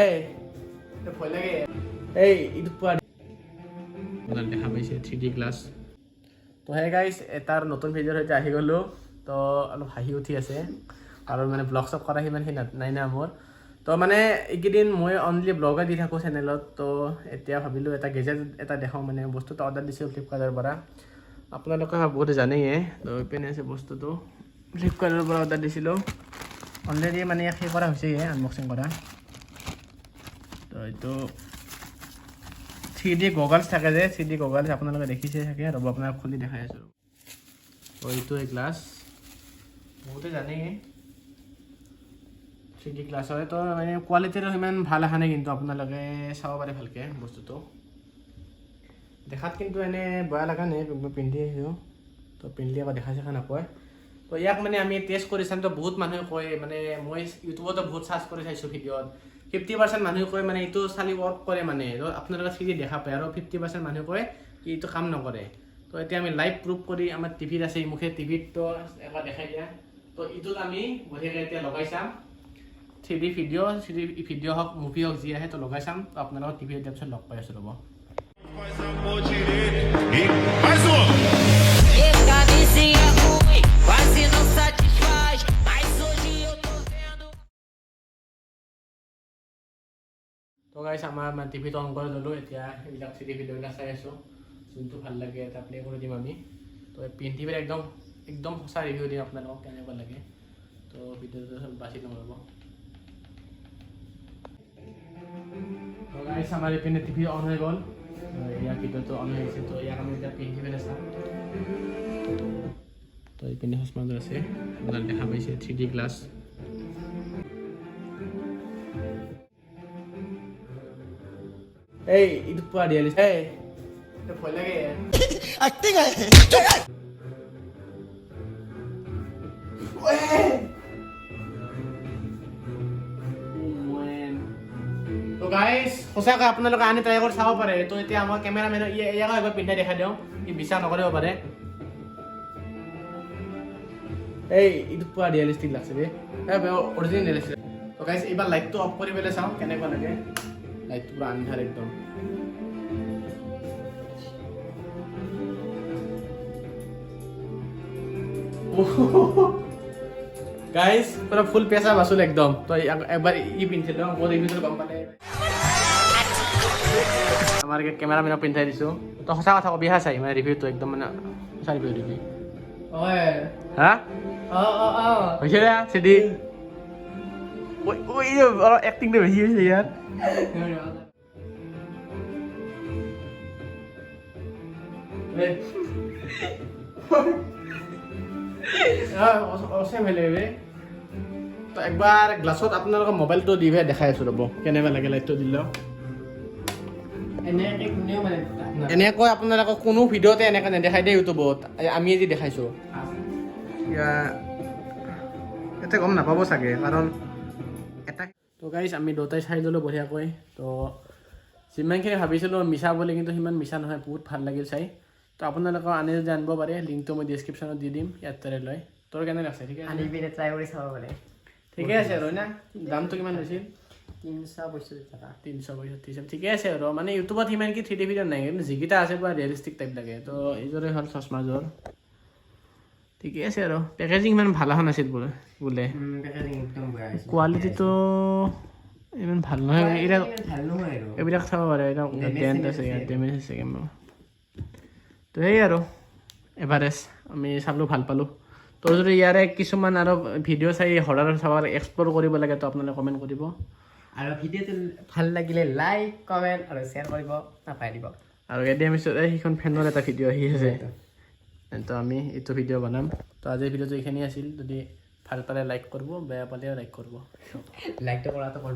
এই ভয় লাগে। এই এইটো পোৱা দেখা পাইছে 3D glass. তো হে গাইজ, এটাৰ নতুন ভিডিঅ'ৰ সৈতে আহি গ'লোঁ। তো অলপ হাঁহি উঠি আছে, কাৰণ মানে ব্লগ চগ কৰা সিমানখিনি নাই না মোৰ। তো মানে এইকেইদিন মই অনলি ব্লগে দি থাকোঁ চেনেলত। তো এতিয়া ভাবিলোঁ এটা গেজেট এটা দেখাওঁ। মানে বস্তুটো অৰ্ডাৰ দিছিলোঁ ফ্লিপকাৰ্টৰ পৰা, আপোনালোকে বহুতে জানেই। তো ইপিনে আছে বস্তুটো, ফ্লিপকাৰ্টৰ পৰা অৰ্ডাৰ দিছিলোঁ। অলৰেডি মানে সেই কৰা হৈছে, আনবক্সিং কৰা। তো এইটো 3D goggles থাকে যে, 3D goggles আপোনালোকে দেখিছে চাগে। ৰ'ব, আপোনাক খুলি দেখাই আছোঁ। তো এইটো এই গ্লাছ বহুতে জানেই, 3D glass হয়। তো মানে কোৱালিটিটো সিমান ভাল অহা নাই, কিন্তু আপোনালোকে চাব পাৰে ভালকৈ বস্তুটো। দেখাত কিন্তু এনে বেয়া লগা নাই। মই পিন্ধি আহিছোঁ, তো পিন্ধিলে আকৌ দেখা চেখা নাপায়। তো ইয়াক মানে আমি টেষ্ট কৰি চাম। তো বহুত মানুহে কয়, মানে মই ইউটিউবতো বহুত চাৰ্চ কৰি চাইছোঁ ভিডিঅ'ত, 50% মানুহে কয় মানে এইটো চালি ৱৰ্ক কৰে, মানে তো আপোনালোকে 3D দেখা পায়, আৰু 50% মানুহে কয় কি এইটো কাম নকৰে। তো এতিয়া আমি লাইভ প্ৰুফ কৰি, আমাৰ টিভিত আছে মুখে টিভিত, তো এবাৰ দেখাই দিয়া। তো এইটোত আমি বঢ়িয়াকৈ এতিয়া লগাই চাম 3D video, 3D video হওক, মুভি হওক, যি আহে, তো লগাই চাম। তো আপোনালোকক টিভিত দিয়াৰ পিছত লগ পাই আছোঁ, ৰ'ব। Faz amor direito. E mais um! Camisinha ruim, quase não satisfaz. Mas hoje eu tô vendo. তো গাইছ, আমাৰ মানে টিভিটো অন কৰি ল'লোঁ। এতিয়া এইবিলাক 3D ভিডিঅ'বিলাক চাই আছোঁ। যোনটো ভাল লাগে এটা প্লে কৰি দিম আমি। তো পিন্ধি পেলাই একদম একদম সঁচা ৰিভিউ দিম আপোনালোকক কেনেকুৱা লাগে। তো ভিডিঅ'টো বাছি ল'ম, ৰ'ব। তো গাইছ, আমাৰ ইপিনে টিভি অন হৈ গ'ল। তো ইয়াৰ ভিডিঅ'টো অন হৈ গৈছে। তো ইয়াক আমি এতিয়া পিন্ধি পেলাই চাম। তো ইপিনে চশমাটো আছে, আপোনালোকে দেখা পাইছে, 3D glass. এই এইটো পুৰা ৰিয়েলিষ্টিক। এই ভয় লাগে। Acting है। তো গাইজ, সঁচাকৈ আপোনালোকে আনি ট্ৰাই কৰি চাব পাৰে। তো এতিয়া আমাৰ কেমেৰামেনে ইয়াক একবাৰ পিন্ধাই দেখাই দিওঁ, ই বিশ্বাস নকৰিব পাৰে। এই এইটো পুৰা ৰিয়েলিষ্টিক লাগছে বে, অৰিজিনেল ৰিয়েলিষ্টিক। তো গাইজ, এইবাৰ লাইটটো অফ কৰি পেলাই চাওঁ কেনেকুৱা লাগে। লাইটটো পুৰা আন্ধাৰ একদম। গাইজ, পুৰা ফুল পেচা বাচোল একদম। তই একবাৰ ই পিন্ধিছিল, মই ৰিভিউটো গম পালে। আমাৰ কেমেৰামেনক পিন্ধাই দিছোঁ। তই সঁচা কথা কবি হা, চাই মানে ৰিভিউটো একদম মানে সঁচা ৰিভিউ দিবি হা। হৈছে দে চিডি। ঐ ঐ, অলপ এক্টিংটো বেছি হৈছে ইয়াত। তো একবাৰ গ্লাছত আপোনালোকৰ মোবাইলটো দি পেলাই দেখাই আছোঁ, ৰ'ব, কেনেকুৱা লাগে লাইটটো দিলেও। এনেকে কোনেও মানে এনেকৈ আপোনালোকক কোনো ভিডিঅ'তে এনেকৈ নেদেখাই দেই ইউটিউবত, আমি যি দেখাইছোঁ ইয়াতে গম নাপাব চাগে, কাৰণ এটা। তো গাইজ, আমি দুটাই চাই ল'লোঁ বঢ়িয়াকৈ। তো যিমানখিনি ভাবিছিলোঁ মিছা বুলি, কিন্তু সিমান মিছা নহয়, বহুত ভাল লাগিল চাই। তো আপোনালোকেও আনি যদি আনিব পাৰে, লিংকটো মই ডিছক্ৰিপশ্যনত দি দিম, ইয়াত তাৰে লৈ। তোৰ কেনে লাগছে? ঠিকে আছে? আনি পিনে ট্ৰাই কৰি চাব পাৰে। ঠিকে আছে আৰু না? দামটো কিমান হৈছিল? 365 টকা। 365। ঠিকে আছে আৰু মানে ইউটিউবত সিমান কি 3D video নাই, কিন্তু যিকেইটা আছে পুৰা ৰিয়েলিষ্টিক টাইপ লাগে। তো এইযোৰে হ'ল চশমাযোৰ, ঠিকে আছে। আৰু পেকেজিং ইমান ভাল অহা নাছিল বোলে বোলে পেকেজিং একদম বেয়া হৈছে। কোৱালিটিটো ইমান ভাল নহয় এইবিলাক। ইমান ভাল নহয় আৰু। এইবিলাক চাব পাৰে, এইবিলাক Damage dent চেমেজ আছে ইয়াত। আছে। ডেমেজ আছে কেমেৰা। তো সেই আৰু এভাৰেজ আমি চালোঁ, ভাল পালোঁ। তো যদি ইয়াৰে কিছুমান আৰু ভিডিঅ' চাই হৰাৰ চাব এক্সপ্ল'ৰ কৰিব লাগে, তো আপোনালোকে কমেণ্ট কৰিব। আৰু ভিডিঅ'টো ভাল লাগিলে লাইক, কমেণ্ট আৰু শ্বেয়াৰ কৰিব নাপাহৰিব। আৰু এতিয়া আমি এই সেইখন ফেনৰ এটা ভিডিঅ' আহি আছে, তো আমি এইটো ভিডিঅ' বনাম। তো আজিৰ ভিডিঅ'টো এইখিনি আছিল। যদি ভাল পালে লাইক কৰিব, বেয়া পালেও লাইক কৰিব। লাইকটো কৰাটো কৰিব।